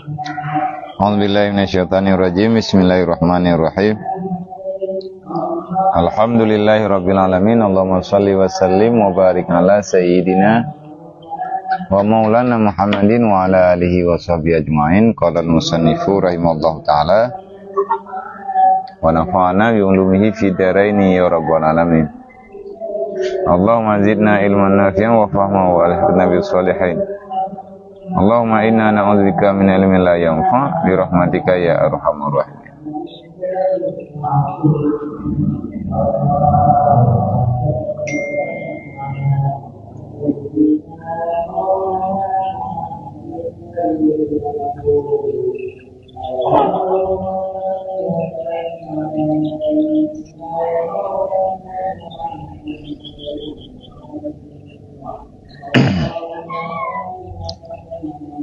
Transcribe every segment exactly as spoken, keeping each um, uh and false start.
A'udzubillahi minasyaitonirrajim. Bismillahirrahmanirrahim. Alhamdulillahirabbil alamin. Allahumma shalli wa sallim wa barik ala sayyidina wa maulana Muhammadin wa ala alihi wa sahbihi ajma'in. Qala al-musannifu rahimahullahu ta'ala, wa nafa'ana bi ulumihi fid daraini ya rabbal alamin. Allahumma zidna ilman nafi'an wa fahma wa alhiqna bis shalihin. Allahumma inna na'udzubika min ilmin la yanfa' bi rahmatika ya arhamar rahimin.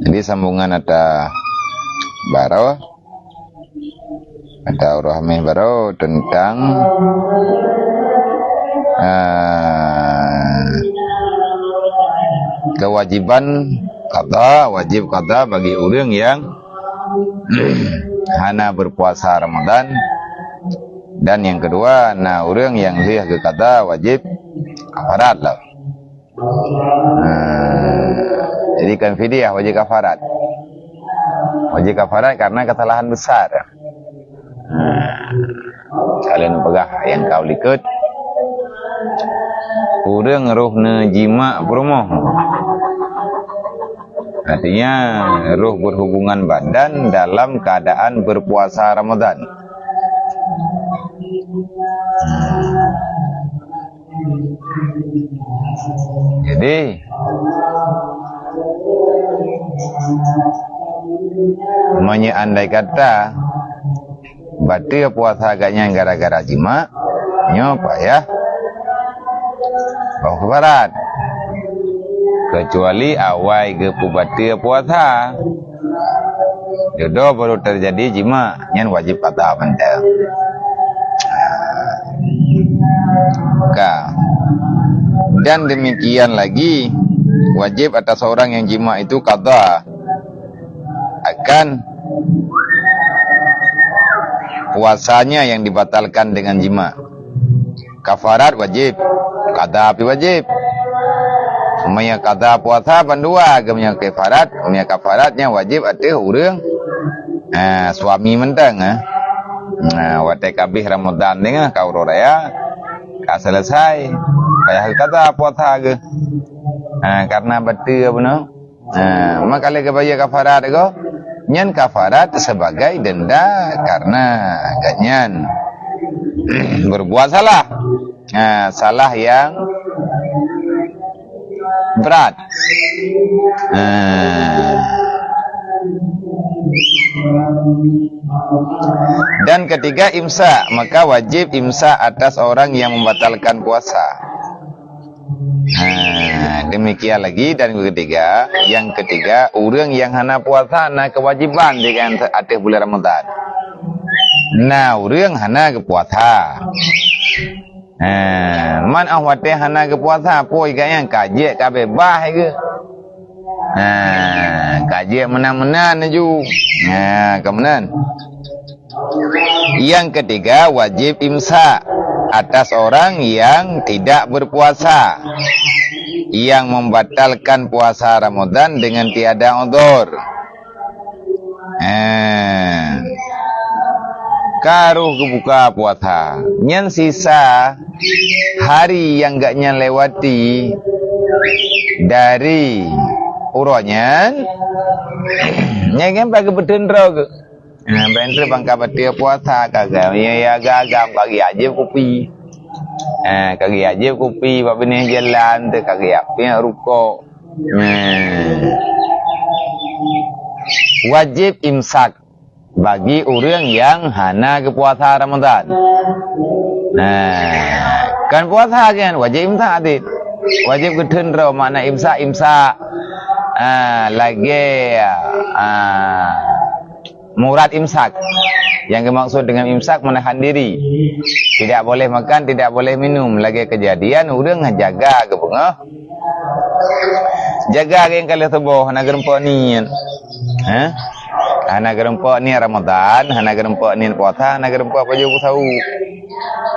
Jadi sambungan ata baroe, ata uroe Hameh baroe tentang, ah, kewajiban qadha, wajib qadha bagi ureuëng nyang hana berpuasa Ramadan, dan nyang keudua na ureuëng nyang lheueh geuqadha wajib kafarat lah. Nah, jadi kan fidyah wajib kafarat. Wajib kafarat karena kesalahan besar. Nah, kalian peugah nyang ka likot, ureuëng roh neujimak peurumoh. Artinya, roh berhubungan badan dalam keadaan berpuasa Ramadan. Jadi, meunyoe andai kata bateue puasa gobnyan gara-gara jimak, nyoe payah bak kafarat. Kecuali awai geupeubateue puasa, dudoe baru teujadi jimak, nyan wajib qadha mantong. Ka. Dan demikian lagi, wajib atas orang yang jimak itu qadha akan puasanya yang dibatalkan dengan jimak. Kafarat wajib, qadha pih wajib. Meunyoe qadha puasa bandua, meunyoe kafarat, meunyoe kafarat nyan wajib ateueh ureuëng, ah, suami mantong, ah. Nah, watée ka abéh Ramadan nyoe ka uroe raya, ka selesai, payah qadha puasa geuh. Ah, karena bateue bunoe. Ha, maka lé geubayeue kafarat geuh, nyan kafarat sebagai denda karena gobnyan berbuat salah. Ha, salah yang berat. Ha. Dan ketiga, imsak, maka wajib imsak atas orang yang membatalkan puasa. Ha, demikian lagi dan ketiga, yang ketiga, ureuëng nyang hana puasa na kewajiban di ateueh bulan Ramadan. Na ureuëng hana geupuasa. Ha, man óh watée hana geupuasa, peue gobnyan ka jeuet ka beubaih geuh. Ha, ka jeuet meunan-meunan laju. Ha, ka meunan. Yang ketiga, wajib imsak atas orang yang tidak berpuasa, yang membatalkan puasa Ramadan dengan tiada uzur. Eh, ka roh geubuka puasa, nyan sisa hari nyang gobnyan lewati dari uroe nyan, nyan kan bagi beuteuntreuk. Nah, bèk teuk bang ka bateue puasa, ka ga-, ya, ya, agam-agam, ka geujak jieb kupi. Eh, ka geujak jieb kupi, bak binéh jalan tu, ka geujak piep rukok. Nah. Wajib imsak bagi ureueng nyang hana geupuasa Ramadan. Nah, kan puasa kan, wajib imsak até. Wajib geuteun droe makna imsak, imsak. Ah, lagèe, ah, murad imsak. Yang dimaksud dengan imsak, menahan diri. Tidak boleh makan, tidak boleh minum. Lagèe keujadian ureueng jaga geuh beungoh. Jaga geuh nyang ka lheueh suboh, hana geureumpok niet. Ha? Hana geureumpok niet Ramadhan, hana geureumpok niet puasa, hana geureumpok pajoh busawu.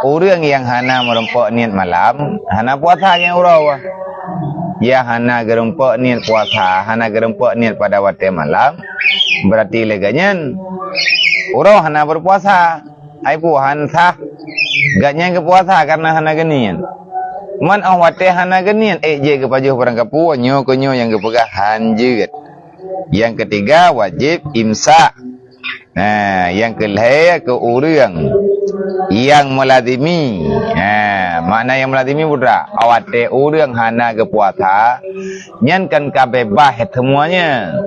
Ureuëng nyang hana meureumpok niet malam, hana puasa nyang uroe. Nyang hana geureumpok niet puasa, hana geureumpok niet pada watée malam, berarti lé geuh nyan uroe hana beupuasa. Hai peue han sah, geuh nyan geupuasa kareuna hana geuniet. Man óh watée hana geuniet, ék jeuet geupajoh barang kapeue, nyoe keu nyoe nyang geupeugah han jeuet. Nyang keutiga, wajéb imsak. Nah, nyang keulhée keu ureuëng nyang meulazimi. Nah, makna nyang meulazimi putra, watée ureuëng hana geupuasa, nyan kan ka beubaih seumuanya.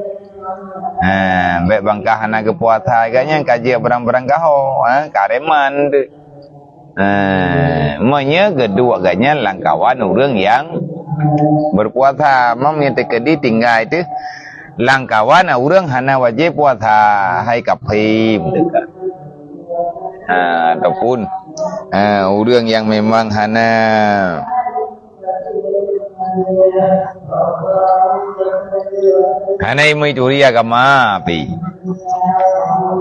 Ha, bék bangka hana geupuasa, geuh nyan ka jeuet barang-barang gaho, ha, kareman tu. Eh, meunyoe geuduek geuh nyan lamkawan ureuëng nyang beupuasa, mam nyang teukeudi tinggai teuh lamkawan ureuëng hana wajéb puasa, hai kafé meudeuka. Ha, ataupun, eh, ureuëng nyang memang hana Hana imui turi agama pih.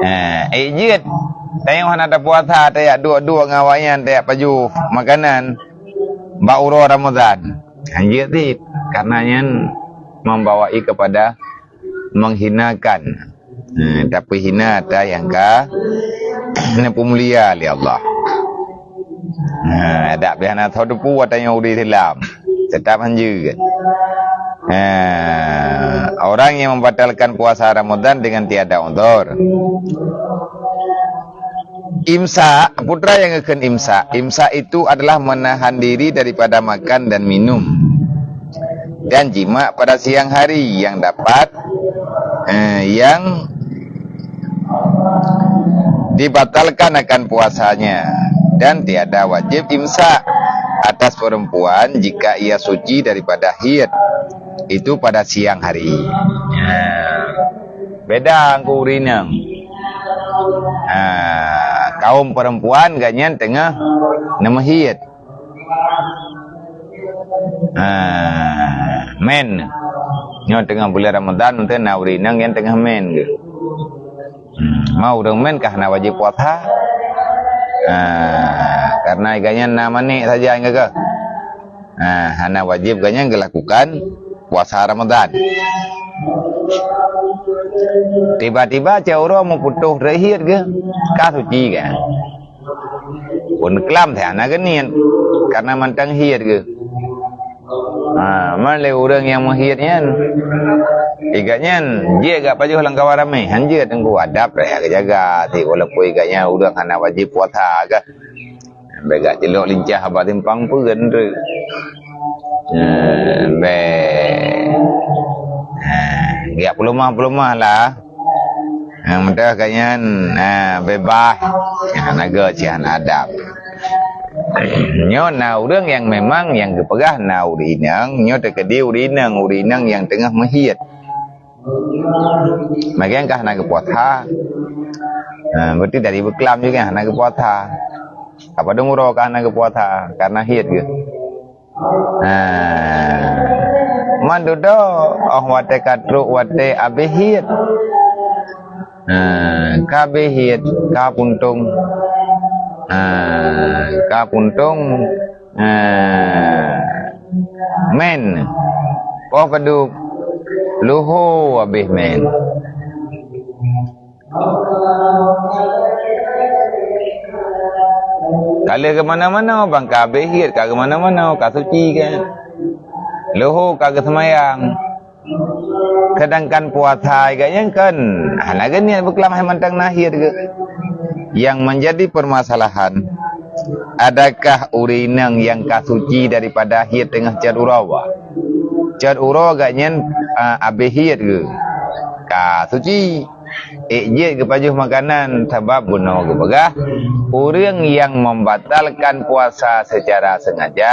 Eh, ék jeuet. Tanyoe hana tapuasa, tajak duek-duek ngon awaknyan, tajak pajoh makanan bak uroe Ramadhan. Han jeuet cit, karena nyan membawai kepada menghinakan. Ha, tapi hina ata nyang ka neupeumulia lé Allah. Ha, dak pih hana soe teupeu ata nyang ureuëng Islam. Tetap han jeuet. Ha, orang yang membatalkan puasa Ramadan dengan tiada uzur. Imsak, putra nyang geukheun imsak. Imsak itu adalah menahan diri daripada makan dan minum dan jimak pada siang hari yang dapat, eh, yang dibatalkan akan puasanya, dan tiada wajib imsak atas perempuan jika ia suci daripada haid, itu pada siang hari. Ha. Beda ngon ureuëng inong. Ha, kaum perempuan geuh nyan teungoh neumeuhiet. Ha, men. Nyoe teungoh bulan Ramadan, mungken na ureuëng inong nyang teungoh men geuh. Hmm, ma ureuëng men ka hana wajéb puasa. Ha, karena geuh nyan na manéh saja nyang geuh. Ha, hana wajéb geuh nyan geulakukan puasa Ramadan. Tiba-tiba cit uroe meuputôh rot hiet geuh, ka suci kan. Pun keulam teuh hana geuniet, karena mantong hiet geuh. Ha, man lé ureuëng nyang meuhiet nyan, igat nyan jeuet gak pajoh lam kawan ramé, han jeuet teungku, adab raya geujaga, ti walaupun igat nyan ureuëng hana wajéb puasa geuh. Bék gak cilok lincah bak simpang peuen tu. Eh, bék. Eh, gak peulumah-peulumah lah. Nyang mudah gak nyan, eh, beubaih. Nyang naga cian adab. Nyoe na ureuëng nyang memang nyang geupeugah na ureuëng inong, nyoe teukeudi ureuëng inong, ureuëng inong nyang teungoh meuhiet. Meugian kah na geupuasa. Ha, berarti dari beuklam juga na geupuasa. Apa dong uroe kah na geupuasa? Karena hiet geuh. Ha. Man dudoe, oh watée ka trok watée abéh hiet. Ha, ka abéh hiet, ka puntong. Ha, ka puntong. Ha. Men. Poh padub. Luho abéh men. Ka lheueh keu mana-mana, bang ka abéh hiet ka keu mana-mana, ka suci kan. Luho ka geuseumayang. Sedangkan puasa geuh nyan kan hana geuniet beuklam hai mantong na hiet geuh. Yang menjadi permasalahan, adakah ureuëng inong nyang ka suci daripada hiet teungoh cot uroe? Cot uroe geuh nyan, a, abéh hiet geuh. Ka suci. Ék jeuet geupajoh makanan, sabab bunoe geupeugah, ureuëng nyang membatalkan puasa secara sengaja,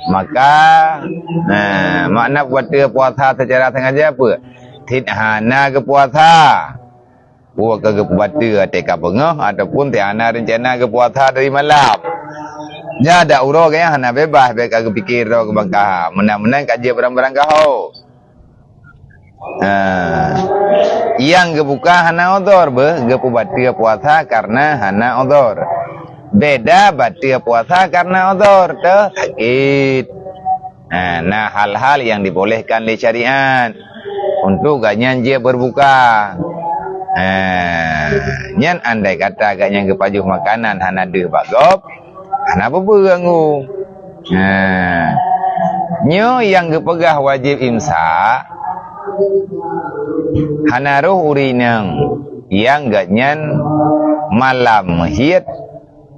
maka, nah, makna bateue puasa secara sengaja peue? Cit hana geupuasa. Peue ka geupeubateue watée ka beungoh ataupun cit hana reuncana geupuasa dari malam. Nyan dak uroe geuh nyan hana beubaih, bék ka geupike droe keu bangkaha. Meunan-meunan ka jeuet barang-barang gaho. Ha. Nyang geubuka hana udhur beuh, geupeubateue puasa karena hana udhur. Beda bateue puasa karena udhur, teuh sakét. Ha, na hal-hal nyang dibolehkan lé syariat untuk gobnyan jeuet berbuka. Ha, nyan andai kata gobnyan geupajoh makanan hana deuh bak gob, hana peue-peue ganggu. Ha, nyoe nyang geupeugah wajéb imsak, hana roh ureueng inong nyang gobnyan malam meuhiet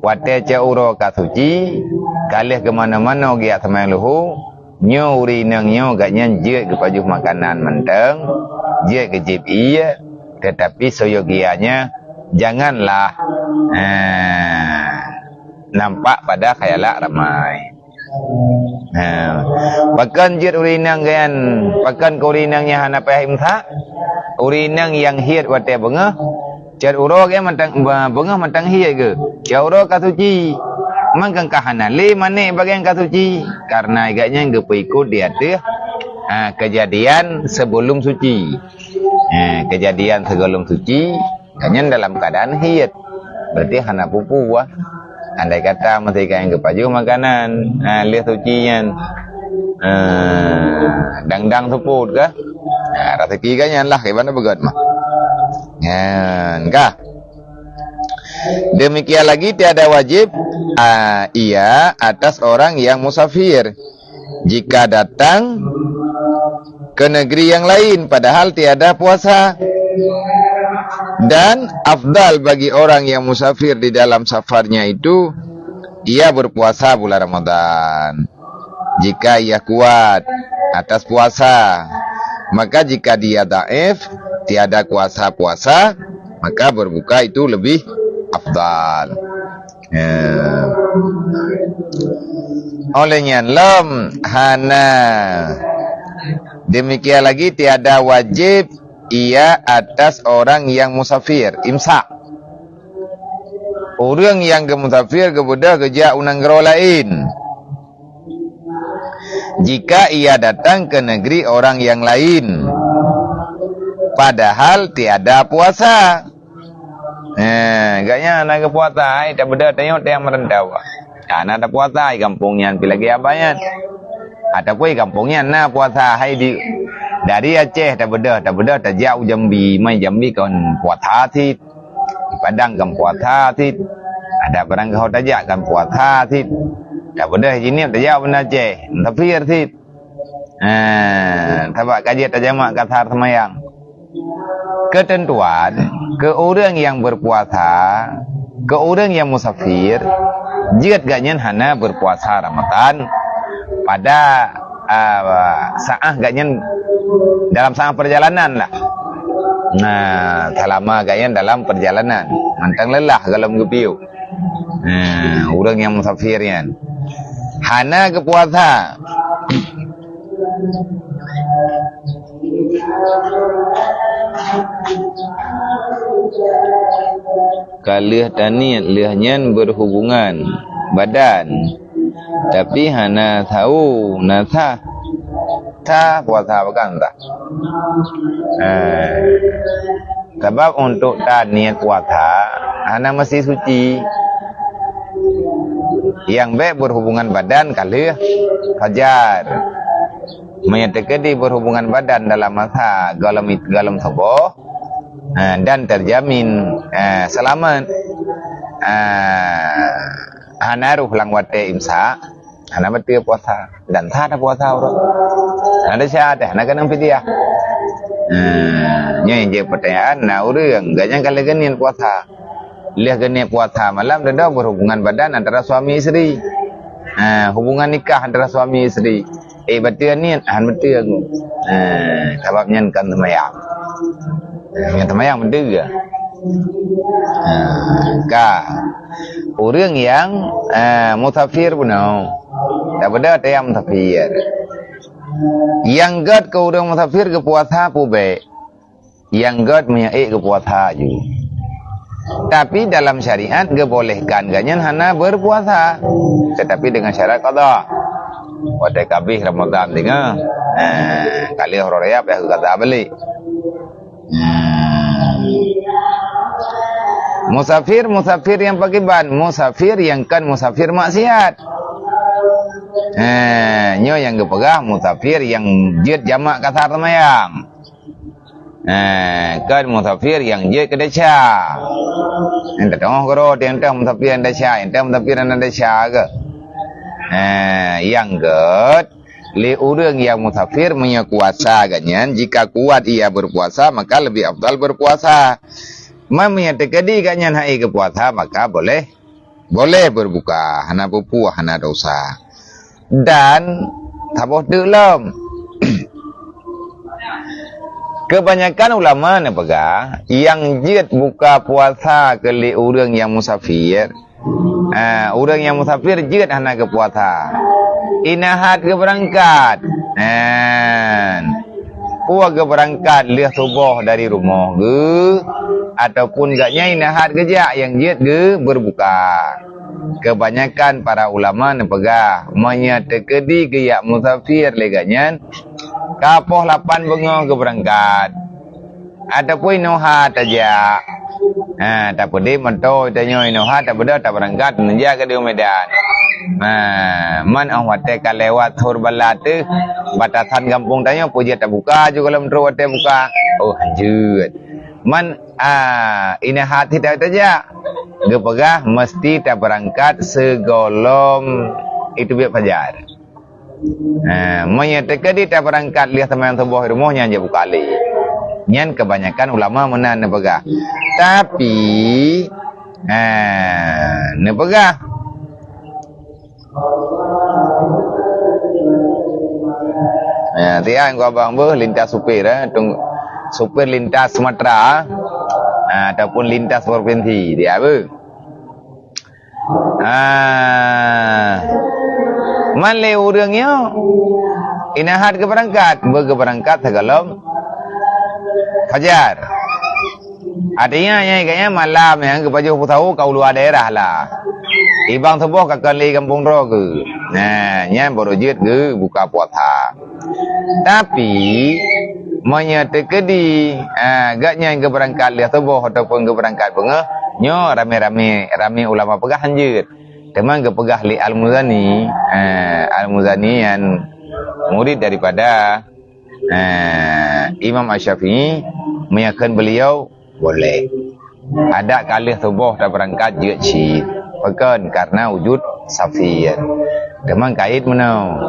watée cot uroe ka suci, ka lheueh keumanoe-manoe geujak seumayang luho, nyoe ureueng inong nyoe gobnyan jeuet geupajoh makanan mantong, jeuet geujieb ié, teutapi seyogianya janganlah, eh, nampak pada khayalak ramai. Ha. Pakon jeuet ureueng inong nyan, pakon keu ureueng inong nyan hana payah imsak? Ureueng inong nyang hiet watée beungoh, cot uroe geuh mantong, beungoh mantong hiet geuh. Cot uroe ka suci. Mangkang ka hana lé manék bagian ka suci, karena gobnyan geupeukot di ateueh, ha, keujadian sebelum suci. Ha, keujadian sebelum suci, gobnyan dalam keuadaan hiet. Berarti hana peue-peue. Andai kata meusti gobnyan geupajoh makanan, ha, lheueh suci nyan, ha, dang-dang seupôt kah? Ha, raseuki gobnyan lah, kiban beugét mah. Nyan kah? Demikian lagi tiada wajib, ah, ia atas orang yang musafir jika datang ke negeri yang lain padahal tiada puasa. Dan afdal bagi orang yang musafir di dalam safarnya itu, ia berpuasa bulan Ramadan. Jika ia kuat atas puasa, maka jika dia dhaif, tiada kuasa puasa, maka berbuka itu lebih afdal. Ya. Oleh nyan lom hana. Demikian lagi tiada wajib ia atas orang yang musafir, imsak. Ureueng nyang geumusafir geubeudôh geujak u nanggroe laén. Jika ia datang ke negeri orang yang lain, padahal tiada puasa. Eh, gobnyan hana geupuasa, hai, tabeudôh tanyoe teuh nyang meurantau. Hana tapuasa, hai, gampông nyan pi lagèe abah nyan. Ataupun gampông nyan na puasa, hai, di, dari Aceh tabeudôh, tabeudôh tajak u Jambi, mai Jambi kon puasa cit. Di Padang kan puasa cit. Ada barang keu tajak kan puasa cit. Tabeudôh Jeunieb tajak u Banda Aceh, musafir cit. Eh, sabab ka jeuet tajamak kasar seumayang. Keuteuntuan, keu ureueng nyang beupuasa, keu ureueng nyang musafir, jeuet gobnyan hana beupuasa Ramadhan pada, ah, saat gobnyan dalam saat perjalanan lah. Nah, selama gobnyan dalam perjalanan, mantong lelah gohlom geupiôh. Nah, ureueng nyang musafir nyan hana geupuasa. Ka lheueh taniet lheueh nyan berhubungan badan, tapi hana sawo, na sah? Sah puasa, bukan sah? Ha. Sabab untuk taniet puasa hana meusti suci. Nyang bèk berhubungan badan ka lheueh fajar. Meunyoe teukeudi berhubungan badan dalam masa gohlom, gohlom suboh, ha, dan terjamin, ha, seulamat, ha, hana roh lam watèe imsak, hana bateue puasa dan sah tapuasa uroe. Hana desya teuh, hana keunong fidyah. Ha, nyoe jeuet peutanyaan, na ureueng gobnyan ka lheueh geuniet puasa. Lheueh geuniet puasa malam, dudoe berhubungan badan antara suami isteri. Ha, hubungan nikah antara suami isteri. Eh, bateue niet, han bateue aku. Ha, sabab nyan kon seumayang. Ha, nyan seumayang bateue. Ha, ka. Ureueng nyang, eh, musafir bunoe. Tabeudôh teuh nyang musafir. Nyang gèt keu ureueng musafir geupuasa peue bèk. Nyang gèt meunyoe ék geupuasa ju. Tapi dalam syariat geubolehkan gobnyan hana berpuasa, tetapi dengan syarat qadha. Watèe ka abéh Ramadhan singoh, eh, ka lheueh uroe raya payah geuqadha balék. Hmm. Musafir, musafir nyang pakriban? Musafir nyang kon musafir maksiat. Eh, nyoe nyang geupeugah musafir nyang jeuet jamak kasar seumayang. Eh, kon musafir nyang jeuet keu desya. Nyang teuh teungoh keudroe, nyang teuh musafir nyang desya, nyang teuh musafir nyang desya keuh. Eh, nyang gét, lé ureuëng nyang musafir meunyoe kuasa geuh nyan, jika kuat ia berpuasa, maka lebih afdal berpuasa. Man meunyoe teukeudi geuh nyan hana geupuasa, maka boleh, boleh berbuka, hana peue-peue, hana dosa. Dan saboh teuk lom. Kebanyakan ulama neupeugah, nyang jeuet buka puasa keu lé ureuëng nyang musafir, ah, ureuëng nyang musafir jeuet hana geupuasa. Inah that geubeurangkat. Nah, peue geubeurangkat lheueh suboh dari rumoh geuh, ataupun geuh nyan inah that geujak nyang jeuet geuh berbuka. Kebanyakan para ulama neupeugah, meunyoe teukeudi geujak musafir lé geuh nyan, ka poh lapan beungoh geubeurangkat, ataupun inoe that tajak. Ha, tapeudeh moto tanyoe inoe that, tabeudôh tabeurangkat, neujak keudeh u Medan. Ha, man óh watée ka lewat Thor Bala teuh, batasan gampông tanyoe, peue jeuet tabuka ju gohlom trok watée buka. Oh, hanjeuet. Man, ah, inah that tajak. Geupeugah meuseuti tabeurangkat sigohlom teubiet fajar. Ha, meunyoe teukeudi tabeurangkat lheueh seumayang suboh di rumoh, nyan jeuet buka lé. Nyan kebanyakan ulama meunan neupeugah. Tapi, ha, neupeugah. Ha, tiang ku abang beuh lintas supir, eh, tung-, supir lintas Sumatera, ha, ataupun lintas provinsi, tiang beuh. Ah, man lé ureuëng nyoe inah that geubeurangkat, beugeubeurangkat sigohlom fajar. Artinya, nyang geuh nyan malam nyang geupajoh peusahu ka u luwa daerah lah. Ibang suboh ka kon lé gampông droe geuh. Nah, nyan baru jeuet geuh buka puasa. Tapi, meunyoe teukeudi, ah, geuh nyan geubeurangkat lheueh suboh ataupun geubeurangkat beungoh, nyoe ramé-ramé, ramé ulama peugah hanjeuet. Teuma geupeugah lé Al-Muzani, ah, Al-Muzani nyan murid daripada, ah, Imam Asy-Syafi'i, meunyoe kheun beuliau, boleh. Adak ka lheueh suboh tabeurangkat jeuet cit. Pakon? Karena wujud safir. Teuma kait meunoe.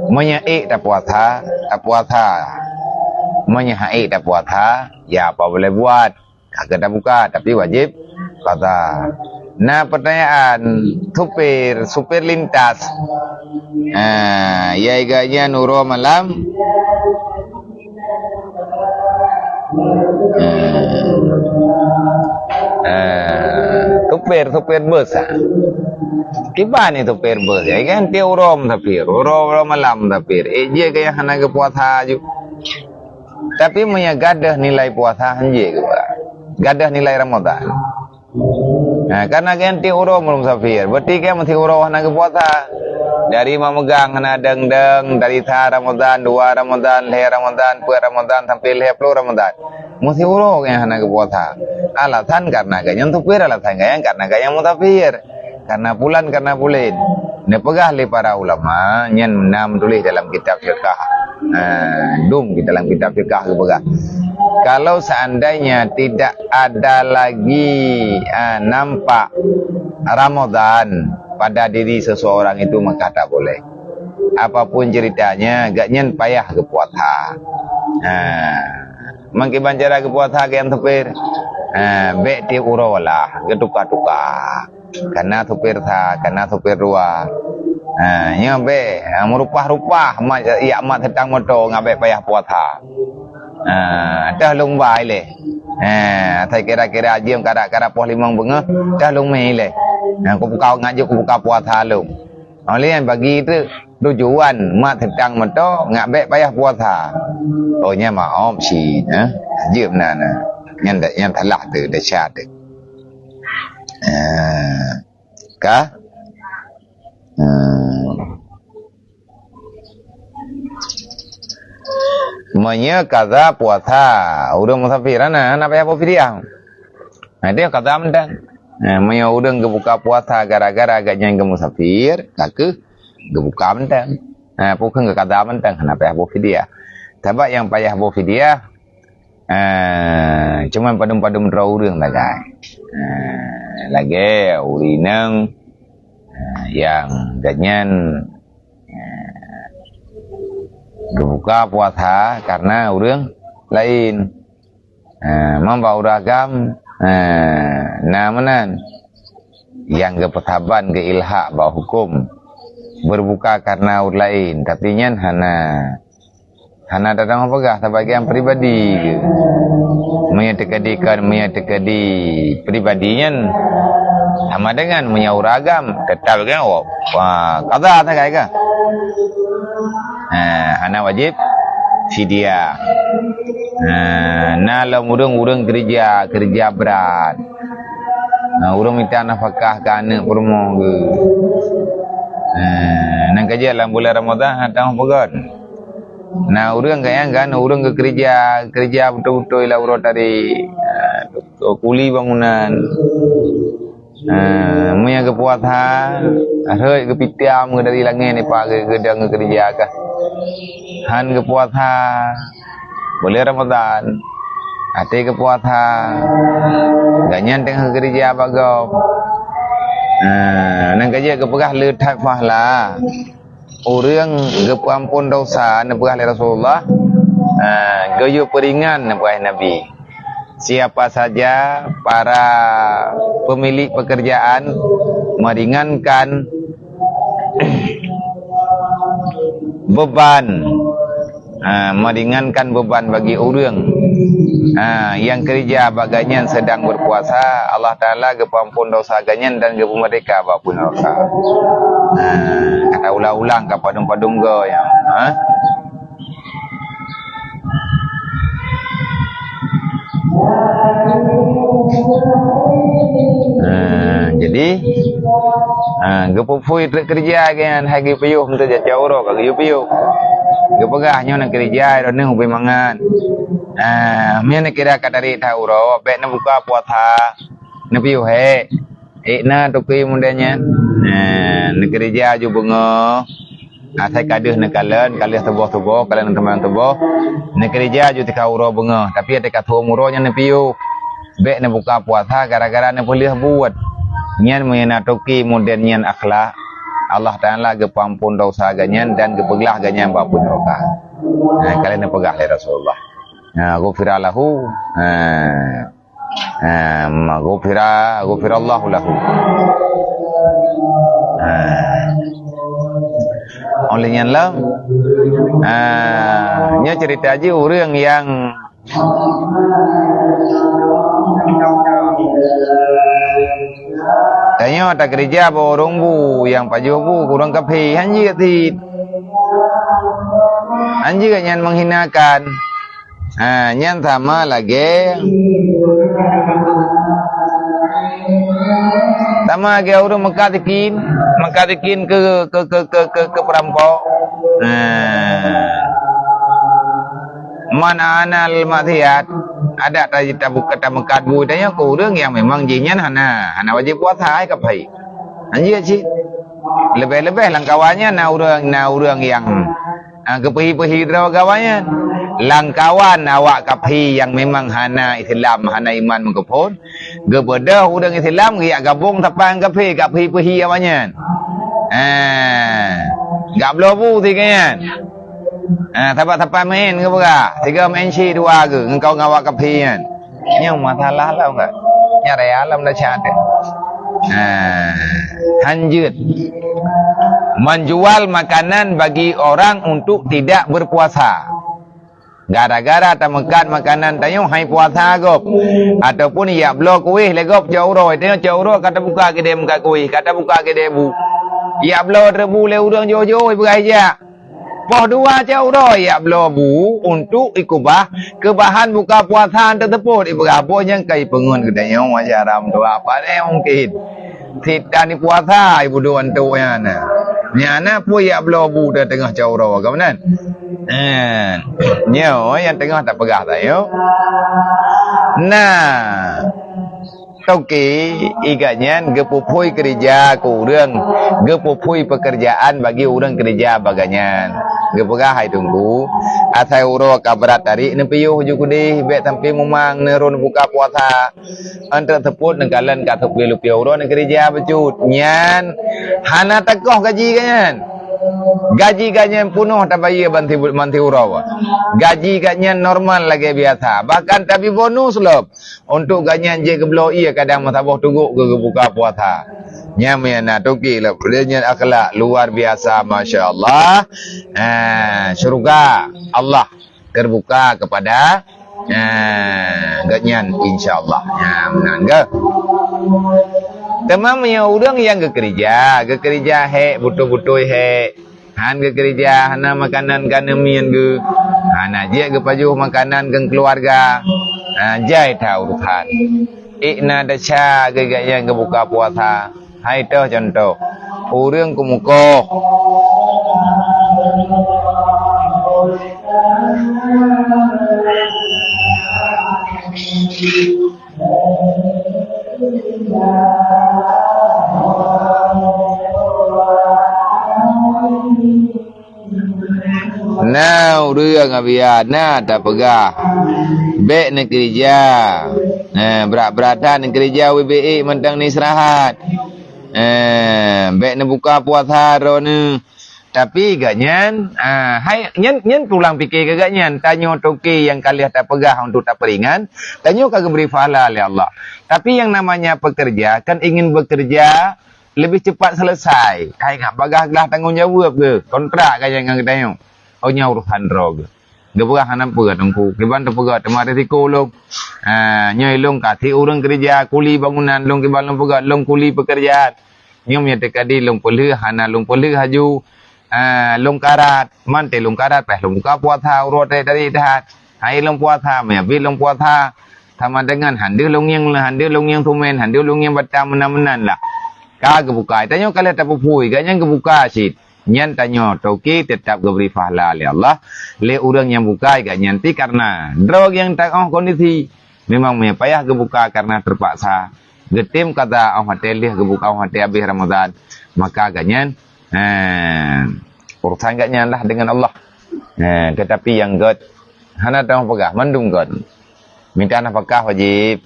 Meunyoe ék tapuasa, tapuasa. Meunyoe han ék tapuasa, ya apa boleh buat? Ka geuh tabuka, tapi wajib qadha. Na pertanyaan, supir, supir lintas. Ah, ya, iga nyan uroe malam. Eh, eh, supir, supir bus, ah. Kiban ni supir bus, ya kan? Tiep uroe musafir, uroe, uroe malam musafir. Eh, jeuet keu nyang hana geupuasa ju. Tapi meunyoe gadôh nilai puasa, han jeuet keu, gadôh nilai Ramadan. Nah, karena kan tiep uroe musafir, berarti kan meusti uroe hana geupuasa. Dari mak meugang hana deng-deng, dari sa Ramadan, dua Ramadan, lhèe Ramadan, peuet Ramadan, sampai lhèe ploh Ramadan. Meusti uroe nyang hana geupuasa. Alasan karena geuh nyan supir, alasan geuh nyan karena geuh nyan musafir. Karena pulan, karena pulen. Neupeugah lé para ulama, nyan na meutuléh dalam kitab fiqah. Ha, dum dalam kitab fiqah geupeugah. Kalau seandainya tidak ada lagi, ha, nampak Ramadan pada diri seseorang itu, maka tak boleh. Apapun ceritanya, geuh nyan payah geupuasa. Ha, meukiban cara geupuasa geuh nyan supir. Ha, bèk tiep uroe lah, geutuka-tuka. Kana supir sa, kana supir dua. Ha, nyoe bèk, ha, meurupah-rupah mat, jak mat seutang moto ngon bèk payah puasa. Ha, teuh lôn ba ilèe. Ha, asai kira-kira jeuem karat-karat poh limong beungoh, teuh lôn mè ilèe. Ha, kubuka ngaju, kubuka puasa lôn. Oleh nyan bagi tu tujuan mat seutang moto ngon bèk payah puasa. Oh, nyan maoh cit, ha. Jeuem na, na. Nyan, nyan salah tu, desya tu. Ah, ka? Ah. Meunyoe kaza puasa ureuëng musafir, hana, hana payah boh fidyah. Nah, dia kaza mantong. Nah, meunyoe ureuëng geubuka puasa gara-gara gobnyan geumusafir, ka kheueh geubuka mantong. Nah, pukon geukaza mantong, hana payah boh fidyah. Sabab nyang payah boh fidyah, ah, cuman padum-padum droe ureuëng sagai. Ah, lagée ureuëng inong, ah, nyang gobnyan, ah, geubuka puasa kareuna ureuëng laén. Ah, mamba ureuëng agam, ah, na meunan nyang geupeusaban geuilhak bak huköm berbuka kareuna ureuëng laén, tapi nyan hana, hana tadong peugah sabagian pribadi geuh. Meunyoe teukeudi kon, meunyoe teukeudi pribadi nyan sama dengan meunyoe ureuëng agam, teutap kan, wah, kaza sagai ka. Ha, hana wajéb fidyah. Ha, na lom ureuëng-ureuëng keureuja, keureuja brat. Ha, ureuëng mita nafakah keu aneuëk peurumoh geuh. Ha, nyan ka jeuet lam bulan Ramadhan hana tamah peugöt. Na ureuëng ka nyang kan, ureuëng geukeureuja, keureuja beutôi-beutôi lam uroe tari. Ha, kuli bangunan. Ah, meunyoe geupuasa, rhot geupitam dari langét nibak geu-, geudong geukeureuja kah. Han geupuasa, buleuen Ramadhan, até geupuasa, gobnyan teungoh geukeureuja bak gob. Ah, nyan ka jeuet geupeugah le that pahala. Ureuëng geupeuamphon desya neupeugah lé Rasulullah, ah, geuyue peuringan neupeugah Nabi. Siapa saja para pemilik pekerjaan meringankan beban, ah, meringankan beban bagi ureuëng, ah, nyang keureuja bak gobnyan sedang berpuasa, Allah Taala geupeuamphon desya gobnyan dan geupeumerdeka bak apui neuraka. Ha, ka taulang-ulang ka padum-padum goe nyan. Ha? Ha, jadi, ha, geupeu-phui treuk keureuja geuh nyan, hai geupiôh meuteujak cot uroe ka geuyue piôh. Geupeugah nyoe na keureuja droeneuh ubé mangat. Ha, meunyoe neukira ka tarék that uroe, bék neubuka puasa, neupiôh hék. Ék na toke model nyan. Nah, neukeureuja ju beungoh. Asai ka deuh neukalon, ka lheueh suboh-suboh, ka lheueh teumanyong suboh. Neukeureuja ju teuka uroe beungoh, tapi teuka thom uroe nyan neupiôh. Bék neubuka puasa gara-gara neupeuleueh buet. Nyan meunyoe na toke model nyan akhlak, Allah Taala geupeuamphon desya gobnyan dan geupeuglah gobnyan bak apui neuraka. Nah, ka lheueh neupeugah lé Rasulullah. Nah, ghufira lahu. Nah, Ha, ma ghufira, ghufirallahu lahu. Ha. Oleh nyan lom, ha, nyoe cerita jih ureuëng nyang tanyoe takeureuja bak ureuëng bu, nyang pajoh bu, ureuëng kafé, hanjeuet cit. Hanjeuet nyan menghinakan. Ha, nyan sama lagée, sama lagée ureuëng meukat sikin, meukat sikin keu, keu, keu, keu, keu, keu peurampok. Ha. Man anal maksiat, adak ta, ta buka, ta meukat bu, tanyoe keu ureuëng nyang memang jih nyan hana, hana wajéb puasa, ai kafé. Hanjeuet cit. Leubeh-leubeh lam kawan nyan na ureuëng, na ureuëng nyang, ah, geupeuhi-peuhi droe kawan nyan. Lam kawan awak kafé nyang memang hana Islam, hana iman meukeupon, geubeudôh ureuëng Islam geujak gabong sapan kafé, gak peuhi-peuhi awak nyan. Ah, gak bloe bu sigoe nyan. Ah, saban-saban main geupeugah, sigoe main ci dua geuh, ngon kawan awak kafé nyan. Nyoe masalah lom ka. Nyoe raya lom dah syahadat. Nah, hanjeuet. Menjual makanan bagi orang untuk tidak berpuasa. Gara-gara tameukat makanan tanyoe hai puasa gob. Ataupun yak bloe kuéh lé gob cot uroe. Tanyoe cot uroe ka tabuka keudè meukat kuéh, ka tabuka keudè bu. Yak bloe treuk bu lé ureuëng jôh-jôh ipeugah ijak. Poh dua cot uroe yak bloe bu untuk ikubah keu bahan buka puasa teusebut, ipeugah boh nyang ka ipeungon geutanyoe ajaran dua apa lé mungkin. Sit dan puasa ibu dua antuk nyan. Nyan na peue yak bloe bu teungoh cot uroe, ka meunan? Eh, nyoe nyang teungoh tapeugah tanyoe. Nah, toke i gobnyan geupuphui keurija keu ureuëng, geupuphui peukeurjaan bagi ureuëng keurija bak gobnyan. Geupeugah hai Teungku, asai uroe ka brat tarék neupiôh ju keudeh, bék sampoe mumang neuron buka puasa. Antara seupôt neukalon ka seupôt lupie uroe neukeurija bacut. Nyan hana takoh gaji gobnyan. Gaji gobnyan peunoh tabayeue banti, banti uroe. Gaji gobnyan normal lagée biasa. Bahkan tabi bonus lom. Untuk gobnyan jeuet geubloe ié kadang meusaboh teugok keu geubuka puasa. Nyan meunan toke lom. Dia nyan akhlak luar biasa, masya Allah. Ha, syurga Allah terbuka kepada, eh, gobnyan, insya Allah. Ya, meunan ke? Teuma meunyoe ureuëng nyang geukeurija, geukeurija hék, beutôi-beutôi hék, han geukeurija, hana makanan ka neumien geuh, hana jeuet geupajoh makanan keu keuluwarga, ha, jai that urusan. Ék na desya geuh gobnyan geubuka puasa. Hai toh contoh, ureuëng keumukoh. Na ureuëng, abiya, na tapeugah, bék neukeurija. Eh, brat-brat that neukeurija, wéeh bék mantong neuistirahat. Eh, bék neubuka puasa droeneuh. Tapi gobnyan, ah, hai, nyan, nyan pulang pike keu gobnyan. Tanyoe toke nyang ka lheueh tapeugah untuk tapeuringan, tanyoe ka geubri pahala lé Allah. Tapi yang namanya pekerja kan ingin bekerja lebih cepat selesai. Hai ngat bagah glah tanggong jaweueb geuh, kontrak ka nyang ngon geutanyoe. Oh, nyan urusan droe geuh. Geupeugah hana peue Teungku, kiban teupeugah teuma risiko lôn. Ha, nyoe lôn ka si ureuëng keurija kuli bangunan, lôn kiban lôn peugah lôn kuli peukeurjaan. Nyoe meunyoe teukadi lôn peulheueh, hana lôn peulheueh haju, ha, lôn karat, mantong lôn karat, paih lôn buka puasa uroe tarék-tarék that. Hai lôn puasa, meuabi lôn puasa, sama dengan han deuh lôn ngieng, han deuh lôn ngieng sumen, han deuh lôn ngieng bata meunan-meunan lah. Ka geubuka, tanyoe ka lheueh tapuphui, gobnyan geubuka cit. Nyan tanyoe toke teutap geubri pahala lé Allah lé ureuëng nyang bukai gobnyan pih kareuna droe nyang teu'oh kondisi. Memang meuh payah geubuka kareuna teupaksa. Geutem kada 'oh watée lheueh geubuka 'oh watée habéh Ramadhan. Maka gobnyan, eh, urusan gobnyan lah dengan Allah. Eh, tetapi nyang gét hana teu'oh peugah mandum gét. Mita nafakah wajéb.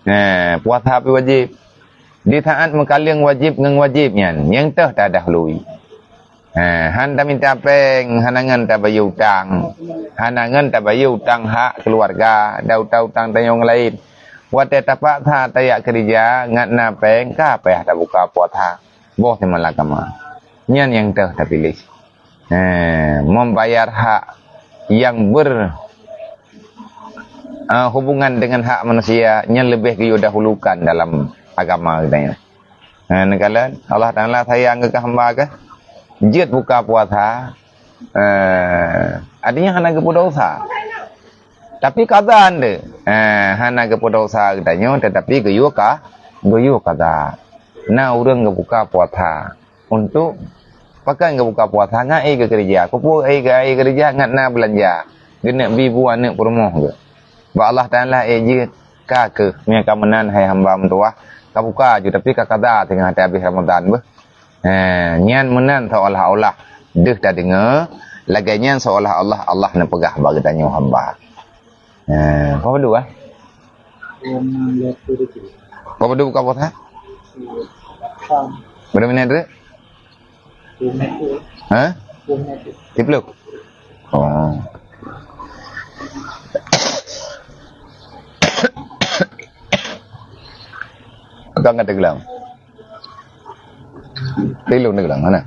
Eh, puasa pih wajéb. Di saat meukaleueng wajéb ngon wajéb nyan, nyang teuh tadahului. Eh, han tamita péng, hana ngon tabayeue utang. Hana ngon tabayeue utang hak keuluwarga, dan utang-utang tanyoe nyang laén. Watée tapaksa tajak keurija, ngat na péng, ka payah tabuka puasa. Boh teuma lagama. Nyan nyang teuh tapiléh. Eh, membayar hak yang ber, eh, hubungan dengan hak manusia nyan leubeh geuyue dahulukan dalam agama geutanyoe. Eh, neukalon Allah Taala sayang keu hamba geuh, jeuet buka puasa, eh, artinya hana geupeudosa. Tapi kada ande, eh, hana geupeudosa geutanyoe, tetapi geuyue ka, geuyue kada. Na ureuëng geubuka puasa untuk pakon geubuka puasa ngat éh geukeurija. Keupeue éh geu-, éh geukeurija ngat na beulanja. Geuneuk bi bu aneuëk peurumoh geuh. Bak Allah Taala éh jeuet ka keuh, meunyoe ka meunan hai hamba meutuwah, ka buka ju tapi ka kada teungoh watée habéh Ramadhan beuh. Ha, nyan meunan seolah-olah deuh tadeungoe, lagée nyan seolah-olah Allah neupeugah bak geutanyoe hamba. Ha, apa dua? Apa dua buka puasa? Berapa minit tu? Ha? Tiga puluh. Oh. Pegang kata gelang. Tilung ni gelang mana?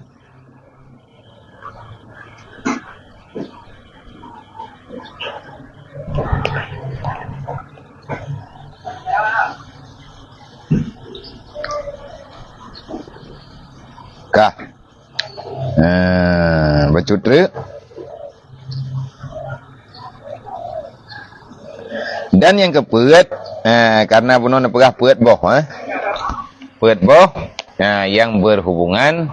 Kah. Eh, bacut treuk. Dan nyang keupeuet, eh, karena bunoe neupeugah peuet boh, eh. Peuet boh, eh, yang berhubungan,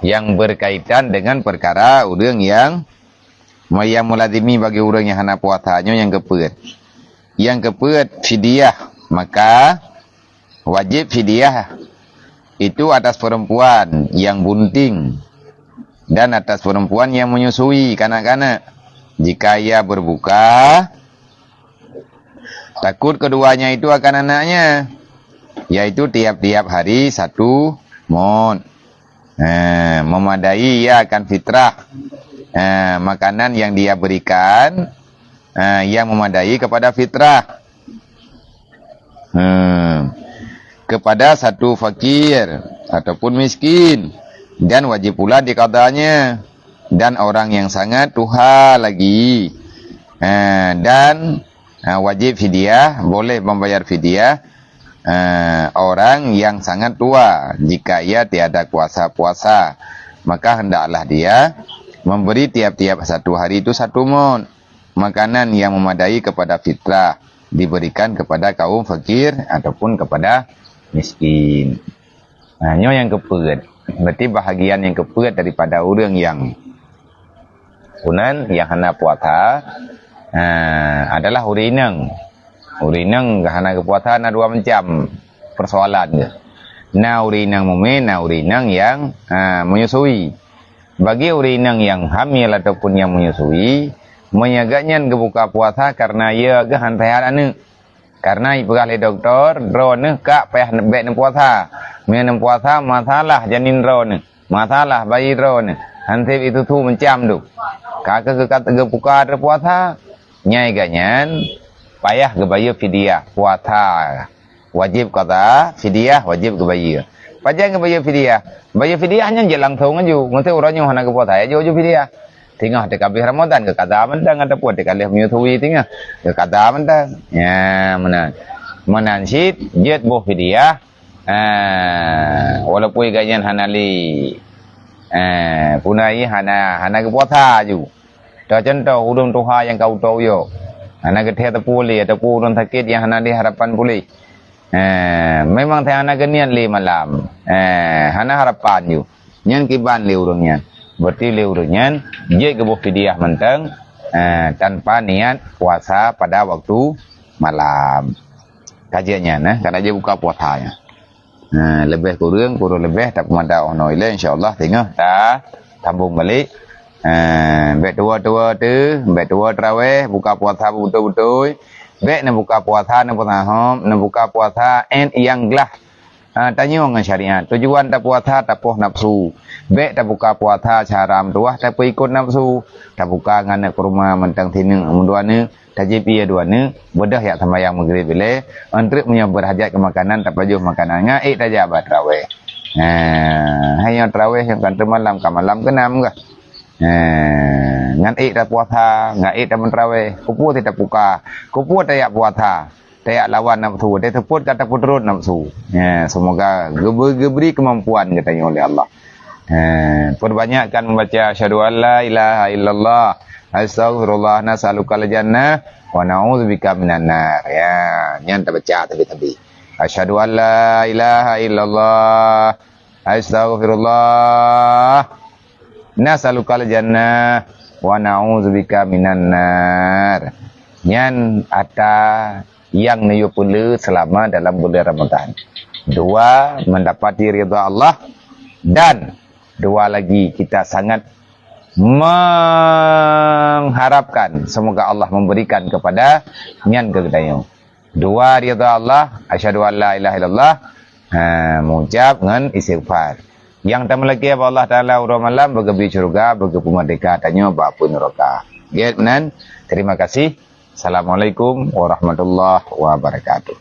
yang berkaitan dengan perkara ureuëng nyang Nyang meulazimi bagi ureuëng nyang hana puasa, nyoe nyang keupeuet. Nyang keupeuet fidyah, maka wajéb fidyah itu atas perempuan yang bunting dan atas perempuan yang menyusui kanak-kanak. Jika ia berbuka, takut keduanya itu akan anaknya, yaitu tiap-tiap hari satu mot. Ha, memadai ia akan fitrah. Ha, makanan yang dia berikan, ha, yang memadai kepada fitrah. Ha, kepada satu fakir ataupun miskin, dan wajib pula dikadanya, dan orang yang sangat tuha lagi. Ha, dan, ha, wajib fidyah, boleh membayar fidyah, ha, orang yang sangat tua, jika ia tiada kuasa puasa, maka hendaklah dia memberi tiap-tiap satu hari itu satu mot. Makanan yang memadai kepada fitrah diberikan kepada kaum fakir ataupun kepada miskin. Nah, nyoe nyang keupeuet. Berarti bahagian nyang keupeuet daripada ureuëng nyang punan, nyang hana puasa, ha, adalah ureuëng inong. Ureuëng inong hana geupuasa na dua macam persoalan geuh. Na ureuëng inong mumin, na ureuëng inong nyang, ha, menyusui. Bagi ureuëng inong nyang hamil ataupun nyang menyusui, meunyoe gobnyan geubuka puasa karena ia geuh han seuhat aneuëk. Karena ipeugah lé dokto, droeneuh ka payah bèk neupuasa. Meunyoe neupuasa, masalah janin droeneuh, masalah bayi droeneuh, han sép isusu macam tu. Ka keuh geukat-, geubuka droe puasa, nyan gobnyan payah geubayeue fidyah puasa. Wajéb qadha, fidyah wajéb geubayeue. Pajan geubayeue fidyah? Bayeue fidyah nyan jeuet langsong laju. Meusé uroe nyoe hana geupuasa, ya jeuet laju fidyah. Singoh teuka habéh Ramadan, geuqadha mantong, ataupun teuka lheueh menyusui singoh, geuqadha mantong. Ya, meunan. Meunan cit, jeuet boh fidyah. Ha, walaupun gobnyan hana lé, ha, puna ie hana, hana geupuasa laju. Teucontoh, ureuëng tuha nyang ka utoe uyok, hana geuthèe teupeu lé, ataupun ureuëng sakét nyang hana lé harapan puléh. Eh, memang hana geuniat lé malam. Eh, hana harapan ju. Nyan kiban lé ureuëng nyan. Berarti lé ureuëng nyan, jeuet geuboh fidyah mantong, eh, tanpa niat puasa pada waktu malam. Ka jeuet nyan, eh, ka jeuet buka puasa nyan. Ha, leubeh kureueng, kureueng leubeh tapeumada 'oh noe ilée, insya Allah singoh tasambong balek. Ha, bèk tuwoe-tuwoe teuh, bèk tuwoe teurawéh, buka puasa beutôi-beutôi. Bèk neubuka puasa, neupeusahob, neubuka puasa 'et nyang glah, ha, tanyong ngon syariat. Tujuan tapuasa tapoh nafsu. Bèk tabuka puasa cara meutuwah tapeuikot nafsu. Tabuka ngon aneuk kurma mantong sineuk, meudua neuk, tajieb ie dua neuk, beudôh jak seumayang Maghrib ilée, 'oh treuk meunyoe beurhajat keu makanan, tapajoh makanan, ngon ék tajak bak teurawéh. Nah, hai nyoe teurawéh nyang ka teumalam, ka malam keunan gah. Nah, ngon ék tapuasa, ngon ék tameuteurawéh, keupeue sit tapuka, keupeue tajak puasa, tajak lawan nafsu, taseupôt ka tapeuturot nafsu. Nah, semoga geubri, geubri keumampuan geutanyoe lé Allah. Eh, perbanyakkan membaca asyhadu an la ilaha illallah, astaghfirullah, nas'alukal jannah, wa na'udzubika minan nar. Ya, nyan tabaca tabi-tabi. Asyhadu an la ilaha illallah, astaghfirullah, nas'alukal jannah, wa na'udzubika minan nar. Nyan ata nyang neuyue peule selama dalam bulan Ramadan. Dua, mendapati ridha Allah, dan dua lagi, kita sangat mengharapkan semoga Allah memberikan kepada nyan keu geutanyoe. Dua, ridha Allah, asyhadu an la ilaha illallah, ha, mengucap ngon istighfar. Nyang tameulakée bak Allah Taala uroe malam, beugeubri syeuruga, beugeupeumeurdeka tanyoe bak apui nuraka. Gét meunan, terima kasih. Assalamualaikum warahmatullahi wabarakatuh.